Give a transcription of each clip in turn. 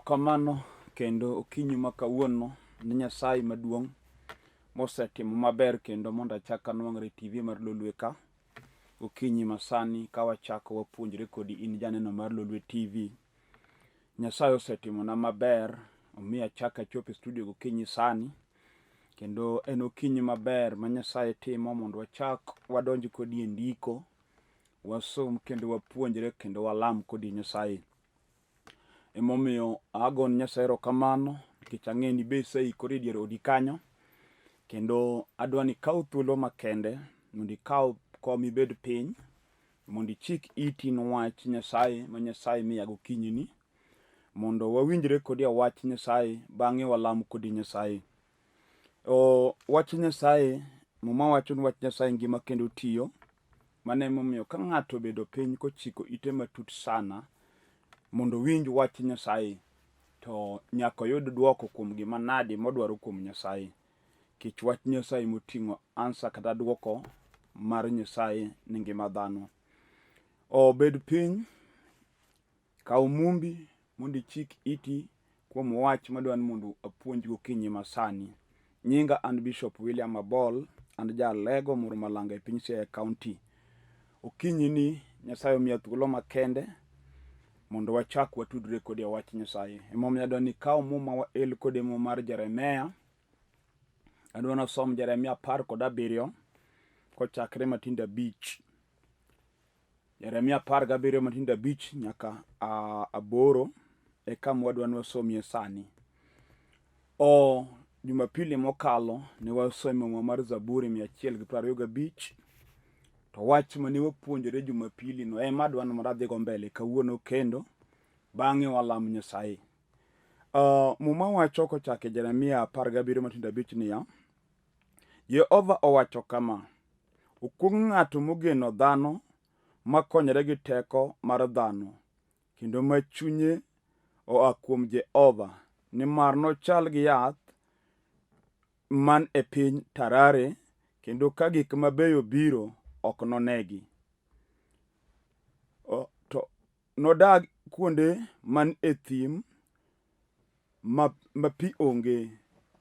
Erokamano kendo okinyi ma kawuono ne Nyasaye maduong' mosetimo maber kendo mondo achak anwang're e TV mar Lolwe ka. Okinyi masani ka wachako wapuonjre kodi in janeno mar Lolwe TV. Nyasaye osetimona maber, omiyo achak achopo e studio gokinyi sani. Kendo en okinyi maber ma Nyasaye timo mondo wachak wadonj kodi e ndiko, wasom kendo wapuonjre kendo walam kodi Nyasaye. Emomiyo agone Nyasaye erokamano nikech ang'e ni be iseikori e dier odi kanyo kendo adwa ni ikaw thuolo makende mondo ikaw kom ibed piny mondo ichik iti ne wach Nyasaye ma Nyasaye miya gokinyini mondo wawinjre kodi e wach Nyasaye bang'e walam kodi Nyasaye. O, wach Nyasaye, Muma wacho ni wach Nyasaye ngima kendo tiyo. Mano emomiyo ka ng'ato obedo piny kochiko ite matut sana mondo owinj wach Nyasaye, to nyaka oyud dwoko kuom gima nadi modwaro kuom Nyasaye. Nikech wach Nyasaye moting'o answer kata dwoko mar Nyasaye ne ngima dhano. Obed piny Kaw mumbi mondo ichik iti kuom wach madwa ni mondo apuonj gokinyi masani. Nyinga an Bishop William Abol, an ja Alego Murmalanga e piny Siaya County. Okinyi ni Nyasaye omiya thuolo makende mondo wachak watudre kodi e wach Nyasaye. Emomiyo adwa ni ikaw muma wael kode muma mar Jeremia. Adwa ni wasom Jeremia 17 kochakre matindo 5. Jeremia 17 matindo 5 nyaka 8 e kama wadwa ni wasomie sani. O Jumapili mokalo ne wasomo muma mar Zaburi 125 to wach mane wapuonjore Jumapili no ema adwa ni mondo adhigo mbele kawuono kendo bang'e walam Nyasaye. Muma wacho kochako e Jeremia 17 matindo 5 niya, Jehova owacho kama, Okuong' ng'ato mogeno dhano, ma konyore gi teko mar dhano, kendo ma chunye oa kuom Jehova, nimar nochal gi yath man e piny tarare, kendo ka gik mabeyo biro, ok nonegi. To nodag kuonde man e thim ma pi onge,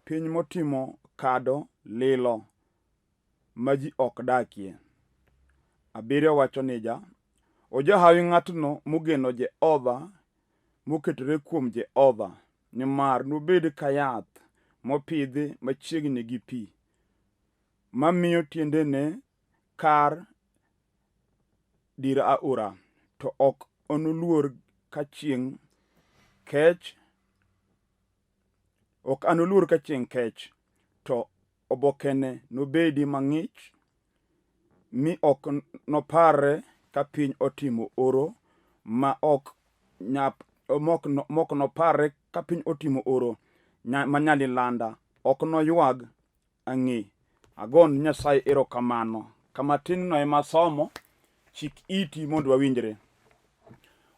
piny motimo kado lilo. ma ji ok dakie. 7 wacho nija, Ojahawi ng'atno mogeno Jehova, moketore kuom Jehova, nimar nobed ka yath mopidhi machiegni gi pi, mamiyo tiendene kar dir aora, to ok onoluor ka chieng' kech, ok anoluor ka chieng' kech, to obokene nobedi mang'ich, mi ok noparre ka piny otimo oro ma ok nyap mok noparre ka piny otimo oro ma nyalilanda, ok noywag ang'e. Agon Nyasaye erokamano. Kama tin no ema somo, chik iti mondo wawinjre.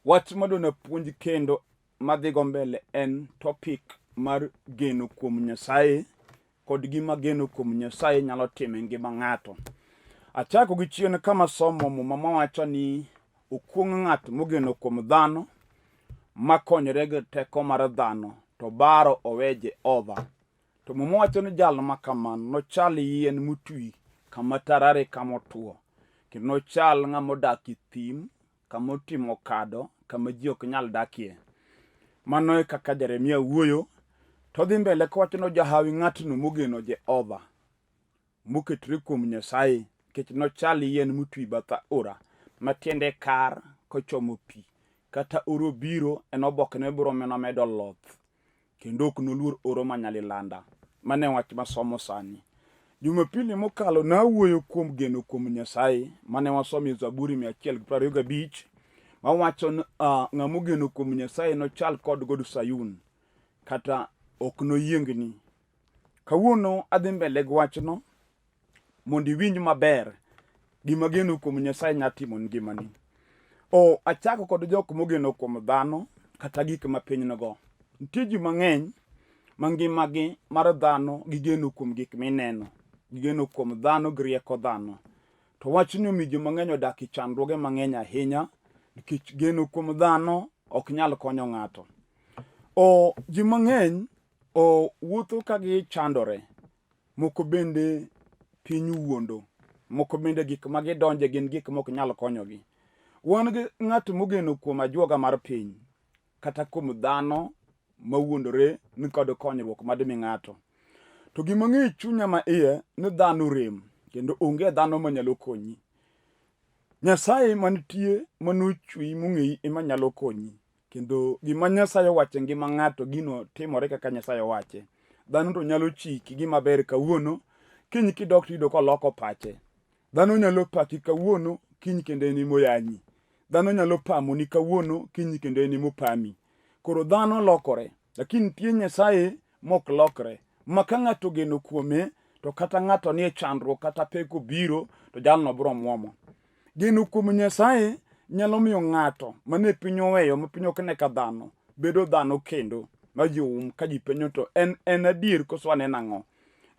Wach madwa puonj kendo madhigo mbele en topic mar geno kuom Nyasaye kod gima geno kuom Nyasaye nyalo timo e ngima ng'ato. Achako gi chien kama somo muma mawacho ni okuong' ng'at mogeno kuom dhano makonyore gi teko mar dhano to baro owe Jehova. To muma wacho ni jal ma kamano nochal yien motwi kama tarare kama otwo kendo nochal ng'ama odak e thim kama otimo kado, kama ji ok nyal dakie. Mano e kaka Jeremia wuoyo. To odhi mbele kowacho ni ojahawi ng'atno mogeno Jehova, moketore kuom Nyasaye, nikech nochal yien motwi bath aora, ma tiende kar kochomo pi. Kata oro biro, en obokene biro mana medo loth. kendo ok noluor oro ma nyalilanda. Mano e wach masomo sani. Jumapili mokalo nawuoyo kuom geno kuom Nyasaye mane wasomo e Zaburi 125 mawacho ni uh, ng'ama ogeno kuom Nyasaye nochal kod god Sayun kata ok noyiengni. Kawuono adhi mbele gi wachno mondo iwinj maber gima geno kuom Nyasaye nyalo timo ni ngimani. O achako kod jok mogeno kuom dhano kata gik ma piny nigo. Nitie ji mang'eny ma ngimagi mar dhano gigeno kuom gik mineno, gigeno kuom dhano gi rieko dhano. To wachni omiyo ji mang'eny odak e chandruoge mang'eny ahinya nikech geno kuom dhano ok nyal konyo ng'ato. O ji mang'eny o wuotho ka gichandore, moko bende piny wuondo, moko bende gik ma gidonje gin gik mok nyal konyogi. Wan gi ng'at mogeno kuom ajuoga mar piny kata kuom dhano mawuondore ni kod konyruok madimi ng'ato. To gima ng'eyo e chunya ma iye ni dhano rem kendo onge dhano manyalo konyi. Nyasaye mantie manochweyi mong'eyi ema nyalo konyi. Kendo gima Nyasaye owacho e ngima ng'ato gino timore kaka Nyasaye owache. Dhano to nyalo chiki gima ber kawuono, kiny kidok tiyudo koloko pache. Dhano nyalo paki kawuono, kiny kendo en emoyanyi. Dhano nyalo pamoni kawuono, kiny kendo en emopami. Koro dhano lokore, lakini nitie Nyasaye mok lokre, ma ka ng'ato ogeno kuome, to kata ng'ato nie chandruok kata pek obiro, to jalno biro muomo. Geno kuom Nyasaye nyalo miyo ng'ato mane piny oweyo ma piny ok ne ka dhano bedo dhano kendo ma ji um ka ji penjo to en en adier koso aneno ang'o.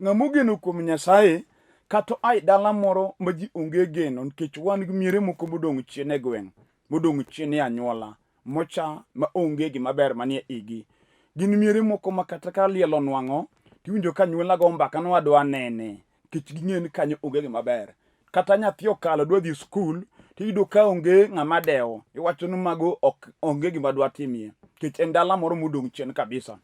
Ng'ama ogeno kuom Nyasaye kata oa e dala moro ma ji onge geno nikech wan gi miere moko modong' chien e gweng', modong' chien e anyuola, mocha ma onge gima ber manie igi. Gin miere moko ma kata ka liel onwang'o tiwinjo ka anyuola go mbaka ni wadwa nene nikech ging'eyo ni kanyo onge gima ber. Kata nyathi okalo dwa dhi skul tiyudo ka onge ng'ama dewo, iwacho ni mago ok onge gima dwa timie nikech en dala moro modong' chien kabisa.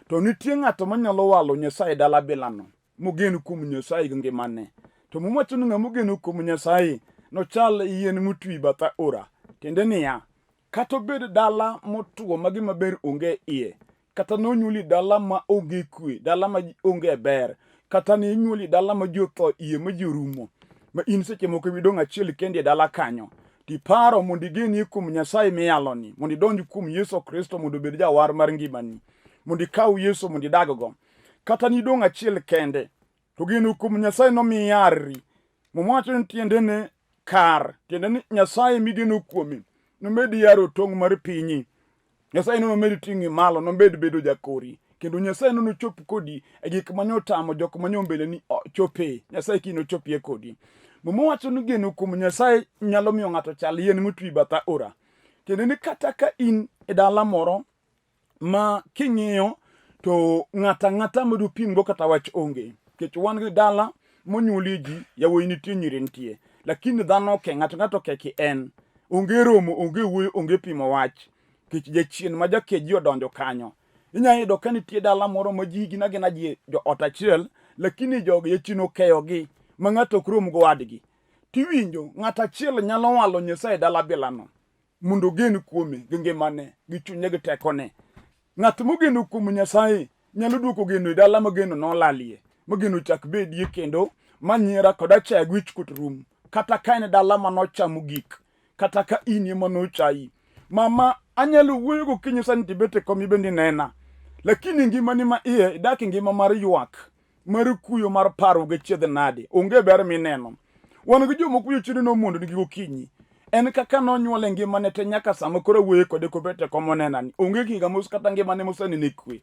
To nitie ng'ato manyalo walo Nyasaye dala bilano mogen kuom Nyasaye gi ngimane. To Muma wacho ni ng'ama ogeno kuom Nyasaye nochal yien motwi bath aora. Tiende niya, kata obed dala motwo ma gima ber onge iye, kata nonyuoli dala ma onge kwe, dala ma onge ber, kata ne inyuoli dala ma ji otho iye ma ji orumo, ma in seche moko idong' achiel kendi e dala kanyo, tiparo mondo igenie kuom Nyasaye miyaloni, mondo idonj kuom Yesu Kristo mondo obed jawar mar ngimani, mondo ikaw Yesu mondo idaggo. Kata nidong' achiel kende, to geno kuom Nyasaye nomiyi yarri. Muma wacho ni tiendene kar, tiende ni Nyasaye migeno kuome nomed yaro tong' mar pinyi. Nyasaye no nomed ting'i malo, nomed bedo jakori. Kendo Nyasaye no nochop kodi e gik mane otamo jok mane mbele ni chope. Nyasaye kiny nochopie kodi. Muma wacho ni geno kuom Nyasaye nyalo miyo ng'ato chal yien motwi bath aora. Tiende ni kata ka in e dala moro ma king'iyo to ng'ata ang'ata ma dupimgo kata wach onge. Nikech wan gi dala monyuolie ji, yawuoyi nitie, nyiri nitie. Lakini dhano oke, ng'ato ng'ato okeki en. Onge romo, onge wuoyo, onge pimo wach. Nikech jachien ma jakeji odonjo kanyo. Inya yudo ka nitie dala moro ma ji gin agina ji joot achiel, lakini jogi jachien okeyogi ma ng'ato ok rom gowadgi. Tiwinjo ng'ato achiel nyalo walo Nyasaye dala bilano. mondo ogen kuome gi ngimane, gi chunye, gi tekone. Ng'at mogeno kuom Nyasaye nyalo duoko geno e dala ma geno nolalie, ma geno chak bedie kendo, ma nyiera kod achaya gi wichkuot rum. Kata ka en dala ma nochamo gik, kata ka in ema nochayi. Mama, anyalo wuoyo gokinyi sani tibet e kom ibende inena. Lakini ngimani ma iye idak e ngima mar ywak. mar kuyo mar paro gi chiedh nade onge ber mineno wan gi jomoko kuyo chiro nomondo nigi gokinyi en kaka nonyuole ngimane te nyaka sama koro wuoye kode kobet e kom onenani onge higa mos kata ngimane mosenene kwe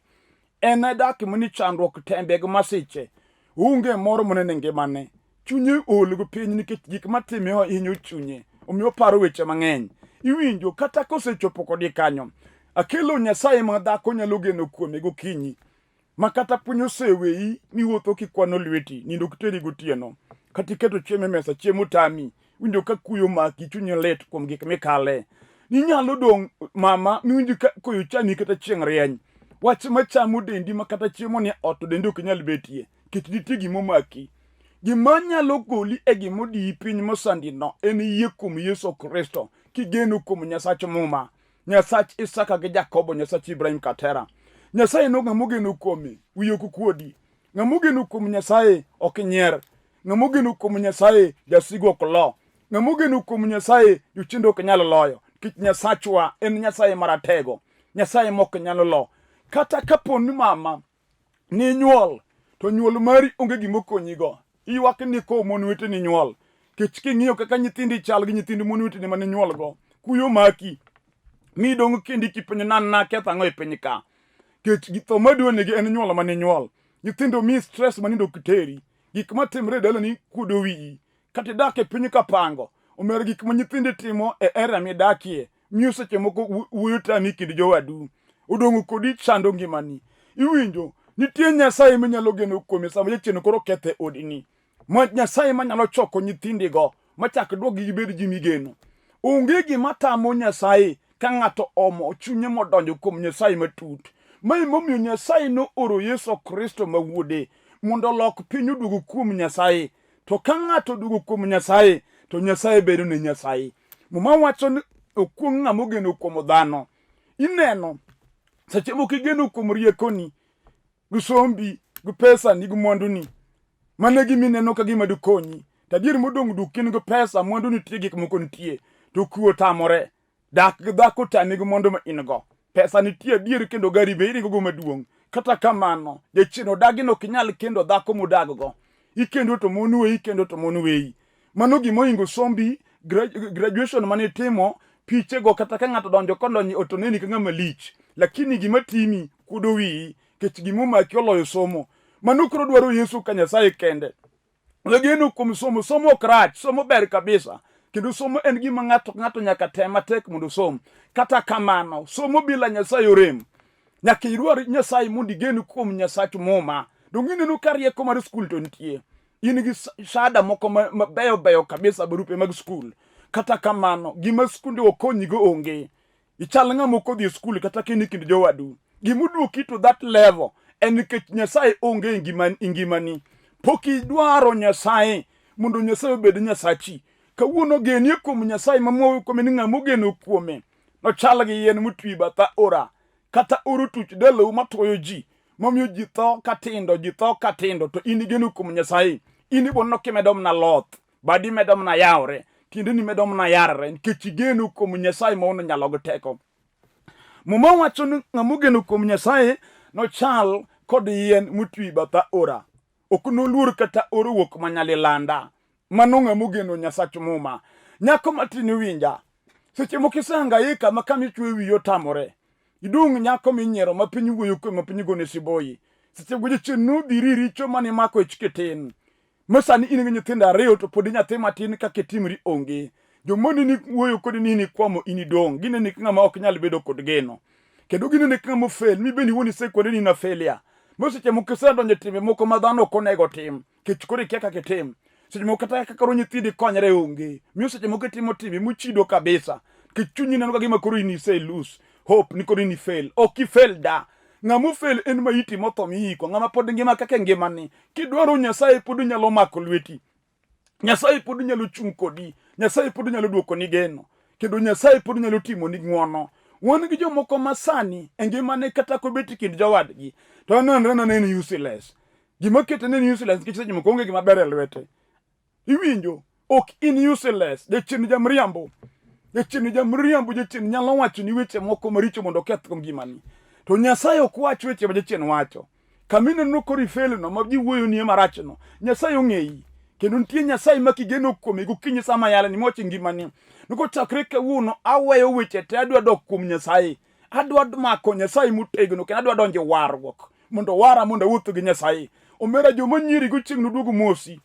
en dak mani chandruok tembe gi masiche onge mor monene ngimane chunye ol gi piny nikech gik matime ohinyo chunye omiyo oparo weche mang'eny iwinjo kata kosechopo kodi kanyo akelo nyasaye ma dhako nyalo geno kuome gokinyi ma kata piny oseweyi miwuotho kikwano lweti, nindo ok teri gotieno. Kata iketo chiemo e mesa, chiemo tami, winjo ka kuyo maki, chunyi lit kuom gik mikale. Ninyalo dong' mama miwinj ka koyo chami kata chieng' rieny. Wach machamo dendi ma kata chiemo ni ot to dendi ok nyal betie, nikech nitie gima omaki. Gima nyalo goli e gima odiyi piny mosandino en yie kuom Yesu Kristo kigeno kuom Nyasach Muma. Nyasach Isaka gi Jakobo, Nyasach Ibrahim Katera. Nyasaye no ng'ama ogeno kuome, wiye ok kuodi. Ng'ama ogeno kuom Nyasaye ok nyier. Ng'ama ogeno kuom Nyasaye jasigu ok lo. Ng'ama ogeno kuom Nyasaye jochiende ok nyal loyo. Nikech Nyasachwa en Nyasaye maratego, Nyasaye mok nyal lo. Kata kapo ni mama ninyuol to nyuol mari onge gima okonyigo ywak ni ko mon weteni nyuol kech king'iyo kaka nyithindi chal gi nyithind mon weteni mane nyuolgo kuyo maki mi dong' kendi kipenjo nan naketho ang'o e piny ka kech tho maduonegi en nyuol mane nyuol nyithindo mi stress manindo ok teri gik matimre e dalani kuodo wiyi kata idak e piny kapango omer gik ma nyithindi timo e area midakie miyo seche moko wuoyo tami kind jowadu. Odong'o kodi chando ngimani. Iwinjo, nitie Nyasaye minyalo geno kuome sama jachien koro kethe odini. Ma Nyasaye manyalo choko nyithindigo machak duokgi gibed ji migeno. Onge gima tamo Nyasaye ka ng'ato omo chunye modonjo kuom Nyasaye matut. Ma emomiyo Nyasaye nooro Yesu Kristo ma wuode mondo olok piny oduog kuom Nyasaye. To ka ng'ato oduogo kuom Nyasaye, to Nyasaye bedo ne Nyasaye. Muma wacho ni okuong' ng'ama ogeno kuom dhano. Ineno, seche moko igeno kuom riekoni, gi sombi, gi pesani, gi mwanduni. Mano e gima ineno ka gima dikonyi. To adier modong' duk in gi pesa, mwandu nitie, gik moko nitie. To kuo otamore. Dak gi dhako tami gi mwandu ma in go. Pesa nitie adier kendo gari be iringo go maduong'. Kata kamano, jachien odagi ni ok inyal kendo dhako mudag go. Ikendo to mon weyi, ikendo to mon weyi. Mano gima ohingo sombi, graduation mane itimo, pichego kata ka ng'ato donjo kodonjo to neni ka ng'ama lich. Lakini gima timi kuodo wiyi, kech gima omaki oloyo somo. Mano koro dwaro Yesu ka Nyasaye kende. Wageno kuom somo, somo ok rach, somo ber kabisa. Kendo somo en gima ng'ato ng'ato nyaka tem matek mondo osom. Kata kamano, somo bila Nyasaye orem. Nyaka idwar Nyasaye mondo igen kuom Nyasach Muma. Donge ineno ka rieko mar skul to nitie. In gi shada moko mabeyo beyo kabisa barupe mag skul. Kata kamano, gima skunde okonyigo onge. Ichal ng'ama ok odhi e skul kata ka in e kind jowadu. Gima oduoki to that level en nikech Nyasaye onge e e ngimani. Pok idwaro Nyasaye mondo Nyasaye obed Nyasachi. Kawuono genie kuom Nyasaye ma mwa kuome ni ng'ama ogeno kuome nochal gi yien motwi bath aora kata oro tuch dalau matuoyo ji mamiyo ji tho ka tindo ji tho ka tindo to in igeno kuom Nyasaye in iboneno kimedo mana loth badi medo mana yawre tiendeni medo mana yarre nikech igeno kuom Nyasaye ma ono nyalo gi teko. Muma wacho ni ng'ama ogeno kuom Nyasaye nochal kod yien motwi bath aora. Ok noluor kata oro wuok manyalilanda. Mano ng'ama ogeno Nyasach Muma. Nyako matin iwinja. Seche moko isehangaika ma kama ichwe wiyi otamore. Idong' nyako minyiero ma piny wuoyo kuome ma piny gone siboyi. Seche go jachien nodhiri richo mane imako ich kitin. Ma sani in gi nyithindo ariyo to pod nyathi matin kaka itimri onge. Jomoni ni wuoyo kodi ni nikwamo in idong'. Gineni ka ng'ama ok nyal bedo kod geno. Kendo gineni ka ng'ama ofel mi bende iwuon isekwede ni in a failure. Ma seche moko isedonjo e timbe moko ma dhano ok onego otim. Kech koro ikia kaka itim. Seche moko kata kaka koro nyithindi konyre onge. Miyo seche moko itimo timbe mochido kabisa. Kech chunyi neno ka gima koro in ise lose hope ni koro in ifail. Ok ifail da. Ng'ama ofail en maiti motho miiko. Ng'ama pod ngima kaka e ngimani. Kidwaro Nyasaye pod onyalo mako lweti. Nyasaye pod nyalo chung' kodi. Nyasaye pod nyalo duokoni geno. Kendo Nyasaye pod nyalo timoni ng'wono. Wan gi jomoko ma sani e ngimane kata kobet e kind jowadgi to onenre na en useless. Gima kete ni en useless nikech seche moko onge gima ber e lwete. Iwinjo? Ok in useless. Jachien jamriambo. Jachien jamriambo, jachien nyalo wacho ni weche moko maricho mondo oketh ngimani. To Nyasaye ok wach weche ma jachien wacho. Kama ineno koro ifelno ma ji wuoyoni marachno, Nyasaye ong'eyi. Kendo nitie Nyasaye ma kigeno kuome gokinyi sama yalani mowacho e ngimani. Ni kochakre kawuono aweyo weche te adwa dok kuom Nyasaye. Adwa mako Nyasaye motegno kendo adwa donjo e warruok mondo owara mondo awuoth gi Nyasaye. Omera joma nyiri go chieng' noduog mosi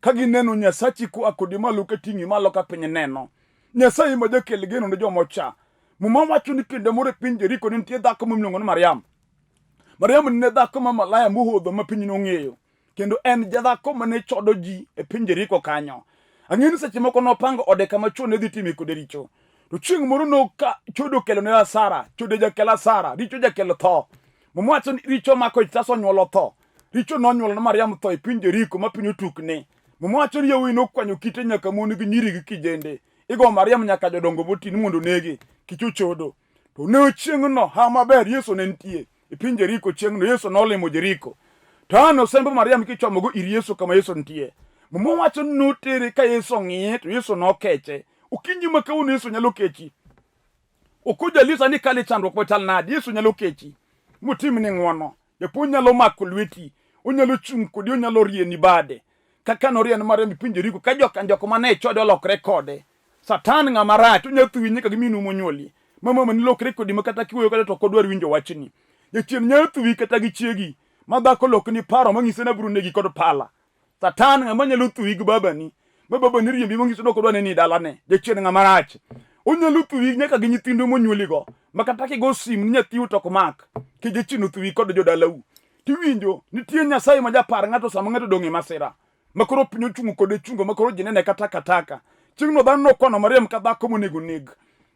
ka gineno Nyasachi koa kodi malo ka ting'i malo ka piny neno. Nyasaye ma jakel geno ne joma ocha. Muma wacho ni kinde moro e piny Jeriko ne nitie dhako miluongo ni Mariam. Mariam ne dhako ma malaya mohodho ma piny nong'eyo kendo en jadhako ma ne chodo ji e piny Jeriko kanyo. Ang'e ni seche moko nopango ode kama chwo ne dhi time kode richo. To chieng' moro noka chodo okelo ne asara, chode jakel asara, richo jakel tho. Muma wacho ni richo mako ich sasa onyuolo tho. Richo nonyuolo ne Mariam tho e piny Jeriko ma piny otukne. Muma wacho ni yawuoyi nokwanyo kite nyaka mon gi nyiri gi kijende. Igo Mariam nyaka jodongo moti ni mondo onege kich ochodo. To ne chieng'no ha maber Yesu ne nitie e piny Jeriko chieng'no Yesu nolimo Jeriko. To an osembo Mariam kichomogo ir Yesu kama Yesu nitie. Muma wacho ni notere ka Yesu ong'iye to Yesu nokeche. Okinyi ma kawuono Yesu nyalo kechi. Ok ojalisa ni kale chandruok machal nade, Yesu nyalo kechi motimni ng'wono. Japuonj nyalo mako lweti, onyalo chung' kodi, onyalo rieni bade kaka norien Mariam e piny Jeriko ka joka jok mane chode olokre kode. Satan ng'ama rach, onyalo thuwi nyaka gi minu monyuoli. Ma mamani lokre kodi ma kata kiwuoyo kode to ok odwar winjo wachni. Jachien nyalo thuwi kata gi chiegi, ma dhako lokni paro mang'ise ni abiro negi kod pala. Satan ng'ama nyalo thuwi gi babani, ma babani riembi mang'iso ni ok odwa neni e dalane. Jachien ng'ama rach. Onyalo thuwi nyaka gi nyithindu monyuoligo ma kata kigo sim ni nyathiu to ok mak ke jachien othuwi kod jodalau. Tiwinjo nitie Nyasaye ma japar ng'ato sama ng'ato odong' e masira ma koro piny ochungo kode chungo ma koro ji nene ka takataka. Chieng'no dhano nokwano Mariam ka dhako monego neg.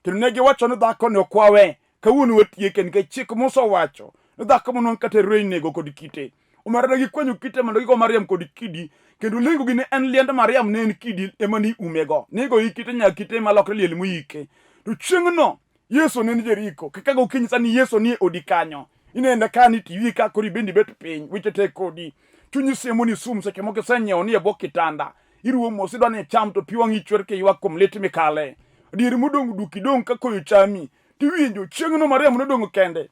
Kendo ne giwacho ni dhako ni ok wawe kawuono watieke nikech chik Musa owacho ni dhako monwang' kata terore inego kod kite. Omera ne gikwanyo kite mondo gigo Mariam kod kidi kendo lengogi ne en liend Mariam ne en kidi ema ni umego. Nigo kite nyaka kite ema lokre liel moyike. To chieng'no Yesu ne ni Jeriko. Kaka gokinyi sani Yesu ni e odi kanyo. Inende ka ni TV ka koro ibendi bet piny, weche tek kodi. Chunyi siemo ni sum seche moko isenyiewo ni e bwo kitanda. Iruwo mos idwa ni icham to pi wang'i chwer kiywak kuom lit mikale. Adieri modong' duk idong' ka koyo chami. Tiwinjo chieng'no Mariam nodong' kende.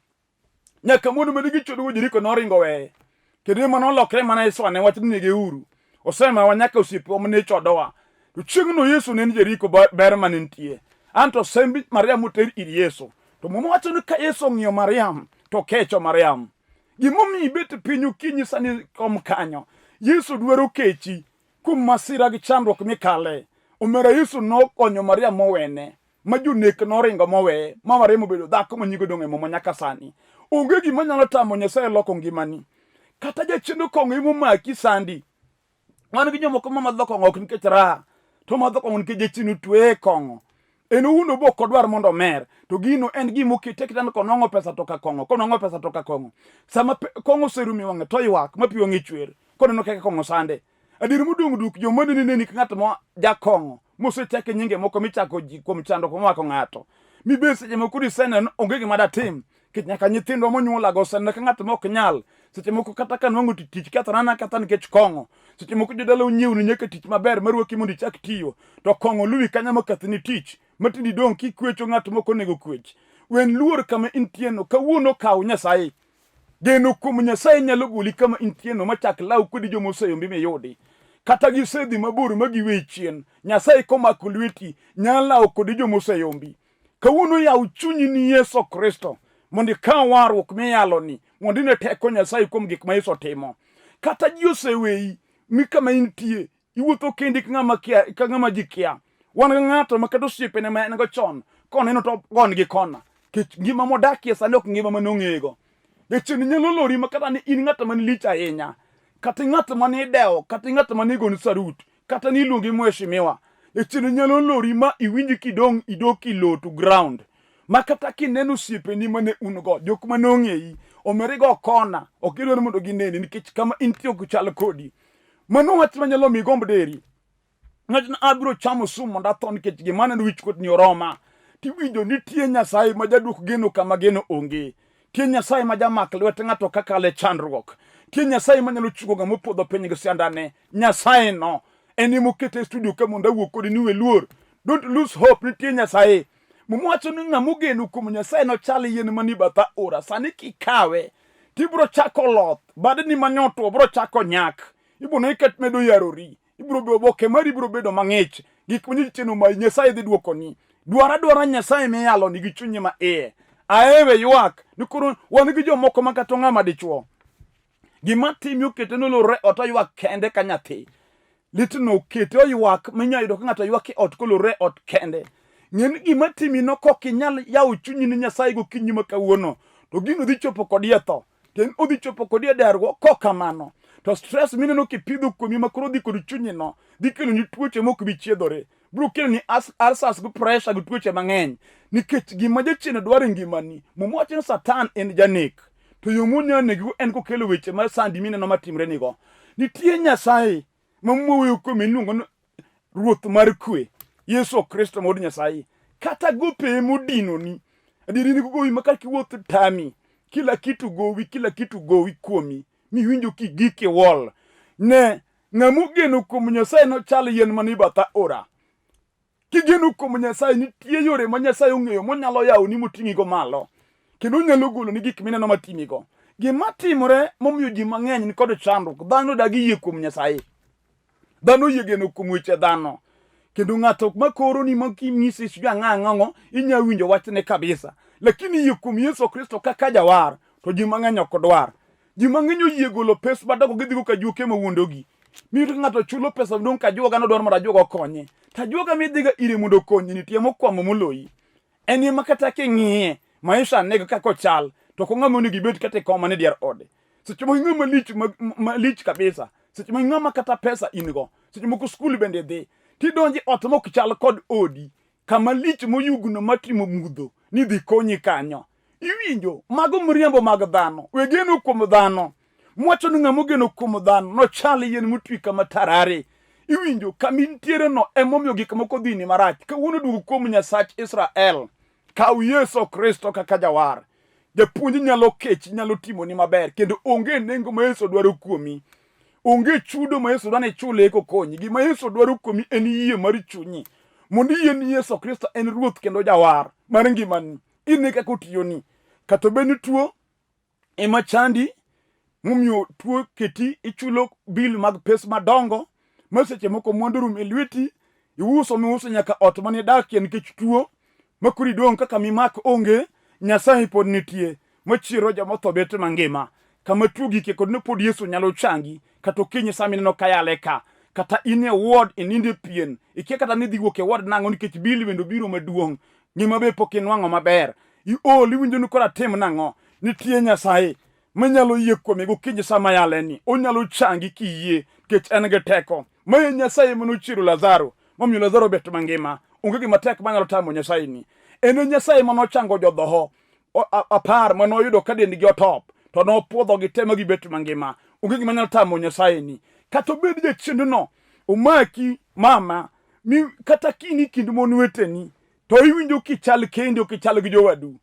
Nyaka mon mane gichodogo Jeriko noringo weye. Kendo ema nolokre mana Esau ne wach ni negeuru. Osemawa nyaka osiepewa mane chodowa. To chieng'no Yesu ne ni Jeriko ber mane nitie. Anto semb Mariam oter ir Yesu. To Muma wacho ni ka Yesu ong'iyo Mariam to okecho Mariam. Gimomiyo ibet piny okinyi sani kom kanyo. Yesu dwaro kechi kuom masira gi chandruok mikale. Omera Yesu nokonyo Mariam mowene. Ma jonek noringo moweye ma Mariam obedo dhako ma nyinge odong' e Muma nyaka sani. Onge gima nyalo tamo Nyasaye loko ngimani. Kata jachien kong'o emomaki sandi. Wan gi jomoko ma madho kong'o ok nikech raha, to madho kong'o nikech jachien otweye e kong'o. En owuon obo ok odwar mondo omer, to gino en gima okete kitanda konwang'o pesa to ka kong'o, konwang'o pesa to ka kong'o. Sama kong'o oserumo e wang'e to oywak ma pi wang'e chwer, koneno kaka kong'o sande. Adier modong' duk joma neni neni ka ng'at ma jakong'o mosechake nyinge moko michako ji kuom chandruok momako ng'ato. Mibed seche moko diseneno onge gima datim nikech nyaka nyithindwa monyuolago osenena ka ng'at ma ok nyal. Seche moko kata ka nwang'o tich kethora na kata nikech kong'o. Seche moko jodala onyiewni nyaka tich maber marwaki mondo ichak tiyo to kong'o luwi kanyo makethni tich matindi dong' kikwecho ng'at mok onego kwech. Wen luor kama intieno kawuono kaw Nyasaye. Geno kuom Nyasaye nyalo goli kama intieno machak law kodi joma oseyombi miyudi. Kata gisedhi mabor ma giweyi chien, Nyasaye komako lweti nyalo lawo kodi joma oseyombi. Kawuono yaw chunyi ni Yesu Kristo mondo ikaw warruok miyaloni mondo ine teko Nyasaye kuom gik ma Yesu timo. Kata ji oseweyi mi kama intie iwuotho kendi ka ng'ama kia ka ng'ama ji kia. Wan gi ng'ato ma kata osiepene ma en go chon koneno to gon gi kona. Kech ngima modakie sani ok ngima mane ong'eyego. Jachien nyalo lori ma kata ni in ng'at man lich ahinya, kata ng'at mane idewo, kata ng'at mane igoni sarut, kata ni iluongi mheshimiwa. Jachien nyalo lori ma iwinj kidong' idok ilo to ground. Ma kata kineno osiepeni mane un go, jok mane ong'eyi, omerigo kona, ok gidwar mondo gineni nikech kama intie ok chal kodi. Mano wach manyalo mi igomb deri. Ng'ato abiro chamo sum mondo atho nikech gima aneno wichkuot ni oroma. Tiwinjo nitie Nyasaye ma jaduok geno kama geno onge. Tie Nyasaye ma jamak lwet ng'ato kakalo e chandruok. Tie Nyasaye manyalo chungo ng'ama opodho piny gi siandane. Nyasaye no en ema okete e studio ka mondo awuo kodi ni we luor. Don't lose hope, nitie Nyasaye. Muma wacho ni ng'ama ogeno kuom Nyasaye nochal yien manie bath aora. Sani kikawe tibiro chako loth, badni manyotwo biro chako nyak. Ibiro ne ka medo yarori. Ibiro bedo oboke mari biro bedo mang'ich. Gik ma nyicheno ma Nyasaye dhi dwokoni. Dwar adwara Nyasaye miyalo ni gi chunyi ma iye. Aewe ywak ni koro wan gi jomoko ma kata ng'ama dichuo. Gima timi okete nolorre ot oywak kende ka nyathi. Litno okete oywak minya yudo ka ng'ato ywak e ot kolorre ot kende. Ng'e ni gima timi no kok inyal yawo chunyi ni Nyasaye gokinyi ma kawuono to gino dhi chopo kodi e tho. To en odhi chopo kodi e derruok kok kamano. To stress mineno kipidho kuomi ma koro dhi kod chunyi no dhi keloni tuoche mok bi chiedhore. Biro keloni ulcers gi pressure gi tuoche mang'eny. Nikech gima jachien dwaro e ngimani, Muma wacho ni Satan en janek. To yo monya negigo en kokelo weche ma sandi mineno matimre nigo. Nitie Nyasaye ma Muma wuoyo kuome iluongo ni Ruoth mar kwe, Yesu Kristo ma wuod Nyasaye. Kata gope modinoni, adieri ni gowi ma kaka iwuotho tami, kila kitu gowi, kila kitu gowi kuomi, miwinjo kigik iwol. Ne, ng'ama ogeno kuom Nyasaye nochal yien manie bath aora. Kigeno kuom Nyasaye, nitie yore ma Nyasaye ong'eyo monyalo yawoni moting'igo malo, kendo onyalo goloni gik mineno matimigo. Gima timore momiyo ji mang'eny nikod chandruok, dhano dagi yie kuom Nyasaye. Dhano oyie geno kuom weche dhano. Kendo ng'ato ma koro ni ma kinyise sijui ang'o ang'o, inya winjo wachne kabisa. Lakini yie kuom Yesu Kristo kaka jawar, to ji mang'eny ok dwar. Ji mang'eny oyie golo pes madongo gidhigo ka juoke mawuondogi. Miyudo ka ng'ato chulo pesa maduong' ka ajuoga nodwaro mondo ajuoga okonye. To ajuoga midhiga ire mondo okonyi nitie mokwamo moloyi. En ema kata king'iye, maisha nego kaka ochal, to ok ong'ama onego ibed kata e kom mane dier ode. Seche moko ing'ama lich, malich kabisa. Seche moko ing'ama kata pesa in go. Seche moko skul bende idhi. Tidonjo e ot mok chal kod odi, kama lich moyugno matimo mudho ni dhi konyi kanyo. Iwinjo, mago mriambo mag dhano. We geno kuom dhano. Mwacho ni ng'ama ogeno kuom dhano nochal yien motwi kama tarare. Iwinjo, kama intiere no emomiyo gik moko dhini marach. Kawuono duog kuom Nyasach Israel. Kaw Yesu Kristo kaka jawar. Japuonj nyalo kechi, nyalo timoni maber, kendo onge nengo ma Yesu dwaro kuomi. Onge chudo ma Yesu dwaro ni ichule eka okonyi. Gima Yesu dwaro kuomi en yie mar chunyi. Mondo iyie ni Yesu Kristo en Ruoth kendo Jawar mar ngimani. Ine kaka otiyoni. Kata obed ni tuo ema chandi momiyo tuo keti ichulo bil mag pes madongo ma seche moko mwandu rum e lweti iuso miuso nyaka ot mane idakie nikech tuo ma koro idong' kaka mimak onge Nyasaye pod nitie machiero joma otho bet mangima kama tuo gike kod ne pod Yesu nyalo changi kata okinyi sama ineno ka yale ka kata in e ward inindo e pien ikia kata ni idhi wuok e ward nang'o nikech bil bende obiro maduong' ngima be pok inwang'o maber iol iwinjo ni koro atim nang'o nitie Nyasaye manyalo yie kuome gokinyi sama yale ni onyalo changi kiyie nikech en gi teko ma en Nyasaye mane ochiero Lazaro momiyo Lazaro obet mangima onge gima tek manyalo tamo Nyasaye ni en e Nyasaye mane ochango jodhoho 10 mane oyudo ka dendgi otop to nopwodhogi te ma gibet mangima onge gima nyalo tamo Nyasaye ni kata obed jachiendno omaki mama mi kata kini kind mon weteni to iwinjo kichal kendi ok ichal gi jowadu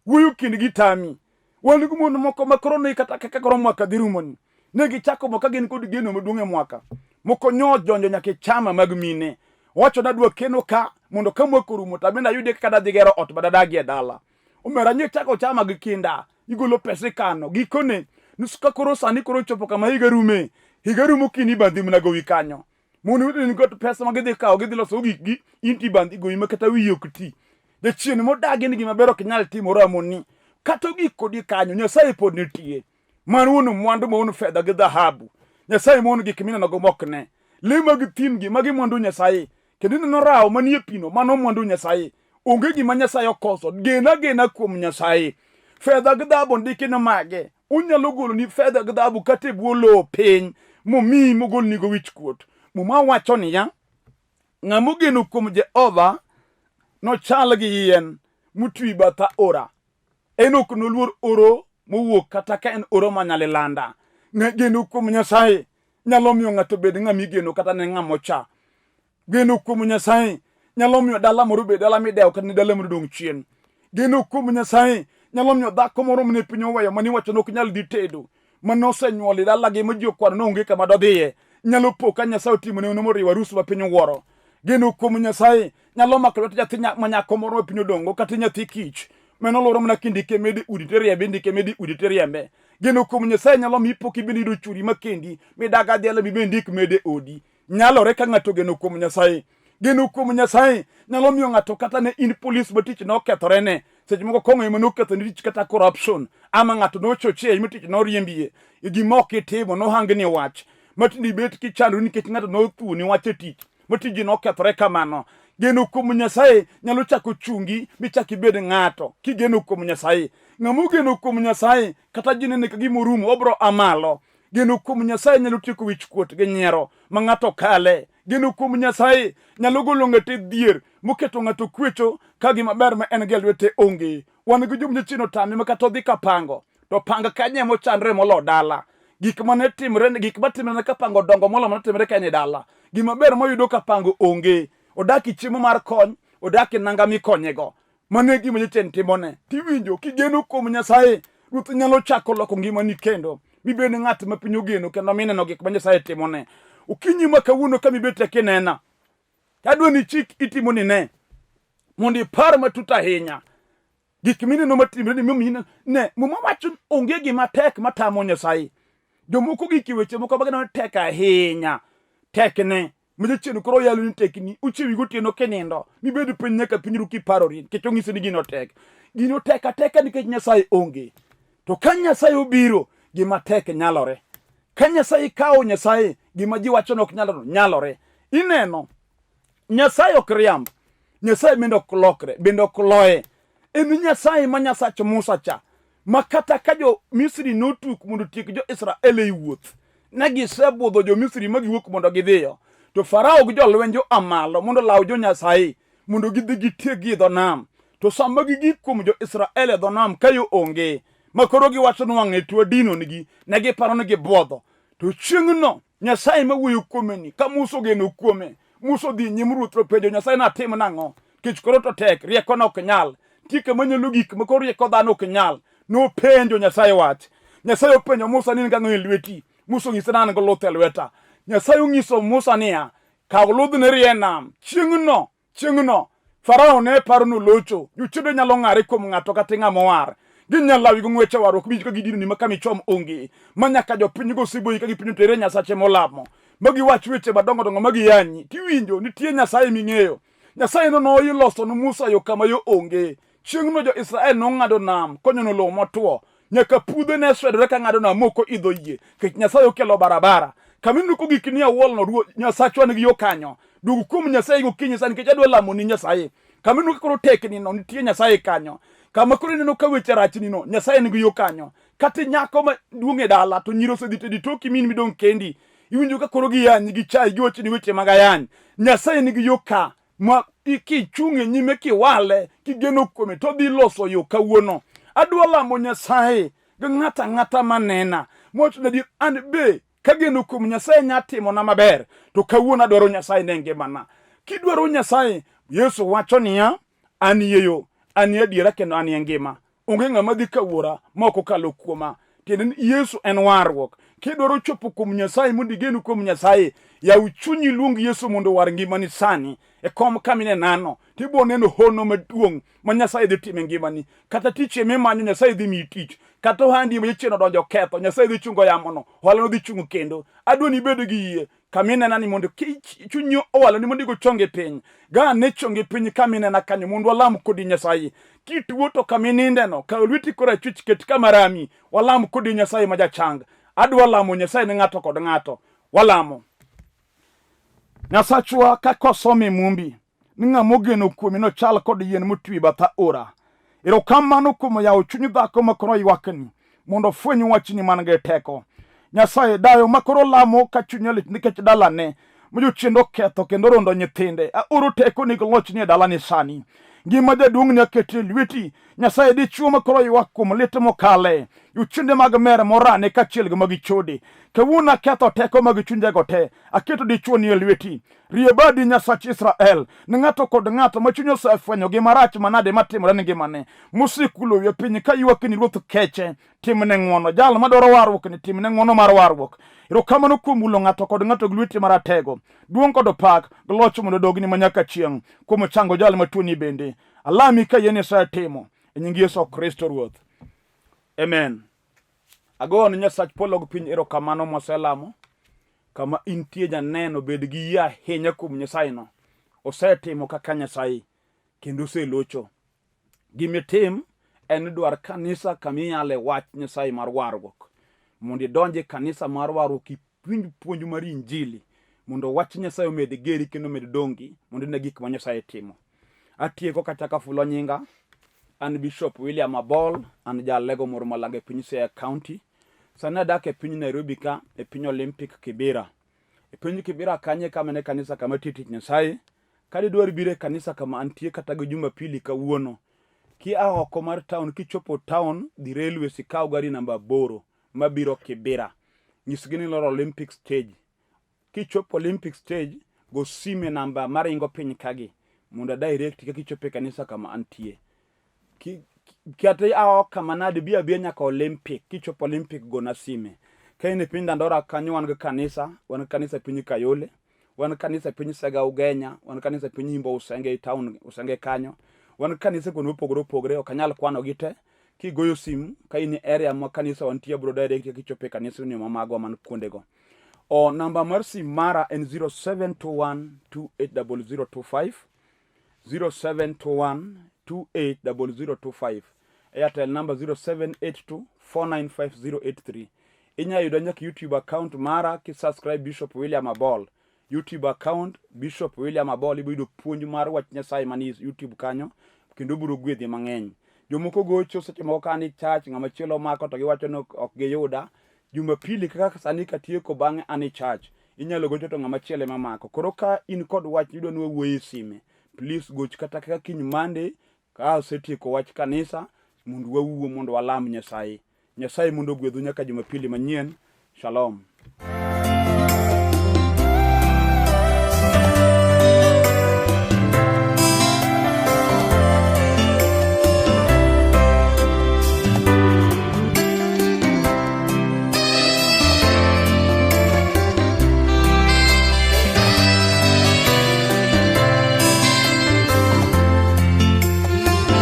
wuoyo kindgi tami wan gi mon moko ma koro ne kata kaka koro mwaka dhi rumoni ne gichako mwaka gin kod geno maduong' e mwaka moko nyo donjo nyaka e chama mag mine wacho nadwa keno ka mondo ka mwaka orumo to abende ayudie kaka dadhi gero ot madadagie e dala omera nye chako chama gi kinda igolo pesa ikano gikone nus ka koro sani koro ochopo kama higa rume higa rumo kini bandhi mana gowi kanyo Mon weteni nikod pesa ma gidhi kawo gidhi loso gikgi in to ibandhi goyi ma kata wiyi ok ti. Jachien modagi ni gima ber ok nyal timore amoni. Kata ogik kodi kanyo, Nyasaye pod nitie. Man wuon mwandu ma wuon fedha gi dhahabu. Nyasaye ma wuon gik minenogo mok ne. Le mag thim gi magi mwandu Nyasaye. Kendo ineno rawo manie pino mano mwandu Nyasaye. Onge gima Nyasaye okoso. Gen agena kuom Nyasaye. Fedha gi dhahabu ondiki ni mage. Onyalo goloni fedha gi dhahabu kata e bwo lowo piny momiyi mogolnigo wichkuot. Muma wacho niya, ng'ama ogeno kuom Jehova nochal gi yien motwi bath aora. En ok noluor oro mowuok kata ka en oro manyalilanda. Geno kuom Nyasaye nyalo miyo ng'ato bed ng'ama igeno kata ne ng'ama ocha. Geno kuom Nyasaye nyalo miyo dala moro bed dala midewo kata ne dala moro dong' chien. Geno kuom Nyasaye nyalo miyo dhako moro mane piny oweyo mane iwacho ni ok nyal dhi tedo mane osenyuol e dalagi ma ji okwano ni onge kama dodhiye nyalo po ka Nyasaye otimone hono moriwo arus ma piny owuoro. Geno kuom Nyasaye nyalo mako lwet nyathi ma nyako moro ma piny odong'go kata nyathi kich mano luoro mana kindike mede udi tiriembe indike mede udi tiriembe. Geno kuom Nyasaye nyalo miyo pok ibende yudo churi makendi midag adhiala mibe ndik mede odi. Nyalore ka ng'ato ogeno kuom Nyasaye. Geno kuom Nyasaye nyalo miyo ng'ato kata ne in polis ma tich nokethorene. Seche moko kong'o ema noketho ni tich kata corruption ama ng'ato nochochie ma tich noriembie. Gima ok itimo nohangni wach. Ma tinde ibet kichandori nikech ng'ato nothuoni wach e tich ma tiji nokethore kamano. Geno kuom Nyasaye nyalo chako chungi michak ibed ng'ato kigeno kuom Nyasaye. Ng'ama ogeno kuom Nyasaye kata ji nene ka gima orumo obro a malo. Geno kuom Nyasaye nyalo tieko wichkuot gi nyiero ma ng'ato kale. Geno kuom Nyasaye nyalo golo ng'ato e dhier moketo ng'ato kwecho ka gima ber ma en gi e lwete onge. Wan gi joma jachien otame ma kata odhi kapango to panga kanyo ema ochandre molo dala. Gik mane timre gik matimre ne kapango dongo molo mane timre ka en e dala. Gima ber moyudo kapango onge. Odak e chiemo mar kony, odak e nanga mikonyego. Mano e gima jachien timone. Tiwinjo kigeno kuom Nyasaye, Ruoth nyalo chako loko ngimani kendo mibed ng'at ma piny ogeno kendo mineno gik ma Nyasaye timone. Okinyi ma kawuono ka mibet kinena, adwa ni chik iti mondo ine, mondo ipar matut ahinya gik mineno matimre ni momiyo ne Muma wacho ni onge gima tek matamo Nyasaye. Jomoko gik e weche moko ma gineno tek ahinya, tekne ma jachien koro yalo ni tekni ochiewi gotieno kinindo mibed piny nyaka piny ru kiparori nikech onyisi ni gino tek. Gino tek ateka nikech Nyasaye onge. To ka Nyasaye obiro, gima tek nyalore. Ka Nyasaye kawo Nyasaye, Gima ji wacho ni ok nyalore, nyalore. Ineno, Nyasaye ok riamb. Nyasaye bende ok lokre, bende ok loye. En Nyasaye ma Nyasach Musa cha, ma kata ka jo-Misri notuk mondo otiek jo-Israel ei wuoth, ne gisebudho jo-Misri ma giwuok mondo gidhiyo. To Farao gi jolwenje oa malo mondo olaw jo-Nyasaye mondo gidhi gitiekgi e dho nam. To sama gigik kuom jo-Israel e dho nam ka yo onge, ma koro giwacho ni wang'e tuo dinonigi, ne giparo ni gibwodho. To chieng'no Nyasaye ma wuoyo kuome ni, ka Musa ogeno kuome, Musa odhi nyim ruoth to penjo Nyasaye natim nang'o? Kech koro to tek, riekona ok nyal. Nitie kama nyalo gik ma koro rieko dhano ok nyal. Nopenjo Nyasaye wach. Nyasaye openjo Musa ni in gang'o e lweti? Musa onyise ni an gi luth e lweta. Nyasaye onyiso Musa niya, kaw ludhni rie nam. Chieng'no Chieng'no, Farao ne paro ni olocho. Jochiende nyalo ng'are kuom ng'ato kata ng'ama owar. Ginyalo lawi gi ng'weche warruok mi ka gidinoni ma kama ichom onge. Ma nyaka jopinygo oseboyi ka gipenjo to ere Nyasache molamo. Ma giwach weche madongo dongo ma giyanyi. Tiwinjo, nitie Nyasaye ming'eyo. Nyasaye no noloso ne Musa yo kama yo onge. Chieng'no jo-Israel nong'ado nam konyono lowo motwo. Nyaka pudhe ne swedore ka ng'ado nam moko idho yie, nikech Nyasaye okelo barabara. Kama ineno kogik ni awuolno, Ruoth Nyasachwa nigi yo kanyo. Duog kuom Nyasaye gokinyi sani nikech adwa lamoni Nyasaye. Kama ineno ka koro tekni no, nitie Nyasaye kanyo. Kama koro ineno ka weche rachni no, Nyasaye nigi yo kanyo. Kata nyako ma duong' e dala to nyiri osedhi tedi toki min midong' kendi. Iwinjo ka koro giyanyi, gichayi, giwachoni weche mag ayany. Nyasaye nigi yo ka ma kichung' e nyime kiwale kigeno kuome to odhi loso yo kawuono. Adwa lamo Nyasaye gi ng'ato ang'ata manena mowacho ni adier an be kageno kuom Nyasaye nya timona maber to kawuono adwaro Nyasaye ne ngimana. Kidwaro Nyasaye, Yesu wacho niya, an e yo, an e adiera kendo an e ngima. Onge ng'ama dhi ka wuora ma ok okalo kuoma. Tiende ni Yesu en warruok. Kidwaro chopo kuom Nyasaye mondo igen kuom Nyasaye, yaw chunyi iluong Yesu mondo owar ngimani sani e kom kama inenano. Tibiro neno hono maduong' ma Nyasaye dhi timo e ngimani. Kata tich ema imanyo, Nyasaye dhi miyi tich. Kata ohandi ma jachien odonjo ketho, Nyasaye dhi chungo yamono, ohalano dhi chung' kendo. Adwa ni ibed gi yie kama inena ni mondo chunyi owaloni mondo igo chongi piny. Ga ane chongi piny kama inena kanyo mondo walam kodi Nyasaye. Kituo to kama inindeno, kaw lweti korachwich ket kama rami, walam kodi Nyasaye ma jachang. Adwa lamo Nyasaye ne ng'ato kod ng'ato. Walamo. Nyasachwa kaka osom e Mumbi, ni ng'ama ogeno kuomi nochal kod yien motwi bath aora. Erokamano kuom yawo chuny dhako ma koro ywakni mondo ofweny wachni man gi teko. Nyasaye dayo ma koro lamo ka chunye lit nikech dalane ma jochiende oketho kendo rondo nyithinde. Aoro tekoni gi lochni e dalani sani. Ngima jaduong'ni aketo e lweti. Nyasaye dichwo ma koro ywak kuom lit mokale. Jochiende mag mer morane kaachiel gi mag chode. Kawuono aketho teko mag chunjego te. Aketo dichwoni e lweti. Rie badi Nyasach Israel ne ng'ato kod ng'ato ma chunye osefwenyo gi marach manade matimore ne ngimane, mosekulo wiye piny ka ywak ni Ruoth keche, timne ng'wono. Jal madwaro warruok ni timne ng'wono mar warruok. Erokamano kuom hulo ng'ato kod ng'ato gi lweti maratego. Duong' kod pak gi loch mondo odogni manyaka chieng' kuom chango jal matuoni bende. Alami ka yie Nyasaye timo e nying Yesu Kristo Ruoth. Amen. Agoyo ne Nyasach polo gi piny erokamano mwaselamo. Kama intie janeno, bed gi yie ahinya kuom Nyasayeno. Osetimo kaka Nyasaye kendo oselocho. Gimitim en dwar kanisa kama iyale wach Nyasaye mar warruok. Mondo idonj e kanisa mar warruok ipuonj puonj mar Injili mondo wach Nyasaye omed geri kendo omed dongi mondo ine gik ma Nyasaye timo. Atieko kachako afulo nyinga. An Bishop William Abol, an jalego moro malanga e piny Siaya County. Sani adak e piny Nairobi ka, e piny Olympic Kibera. E piny Kibera kanyo e kama ne kanisa kama tiyo tich Nyasaye. Ka didwar biro e kanisa kama antie kata gi Jumapili kawuono, kia oko mar town, kichopo town, dhi railways ikaw gari namba 8 mabiro Kibera. Nyisgi ni iloro Olympic stage. Kichopo Olympic stage, go sime namba maringo piny kagi mondo a direct kaka ichopo e kanisa kama antie. Kata ia kama nade, bi abiya nyaka Olympic. Kichopo Olympic gona sime. Ka in e piny Dandora kanyo wan gi kanisa, wan gi kanisa e piny Kayole, wan gi kanisa e piny Sega Ugenya, wan gi kanisa e piny Imbo Usenge e town Usenge kanyo. Wan gi kanisa kuonde mopogore opogore, ok anyal kwanogi te. Kigoyo simu ka in e area ma kanisa wantie abiro direct kichopo e kanisa ni ma magwa man kuondego. O namba mar sim mara en 0721 280025 0721 280025. Airtel number 0782 495083. Inya yuda nyaka YouTube account mara ki subscribe Bishop William Abol. YouTube account Bishop William Abol ibiro yudo puonj mar wach Nyasaye manie YouTube kanyo kendo obiro gwedhi mang'eny. Jomoko gocho seche moko ka an e church ng'ama chielo mako to giwacho ni ok giyuda. Jumapili kaka sani katieko bang'e an e church inyalo gocho to ng'ama chielo ema mako. Koro ka in kod wach idwa ni wawuoye e sime, please goch kata kaka kiny Monday ka asetieko wach kanisa mondo wawuo mondo walam Nyasaye. Nyasaye mondo ogwedhu nyaka Jumapili manyien. Shalom.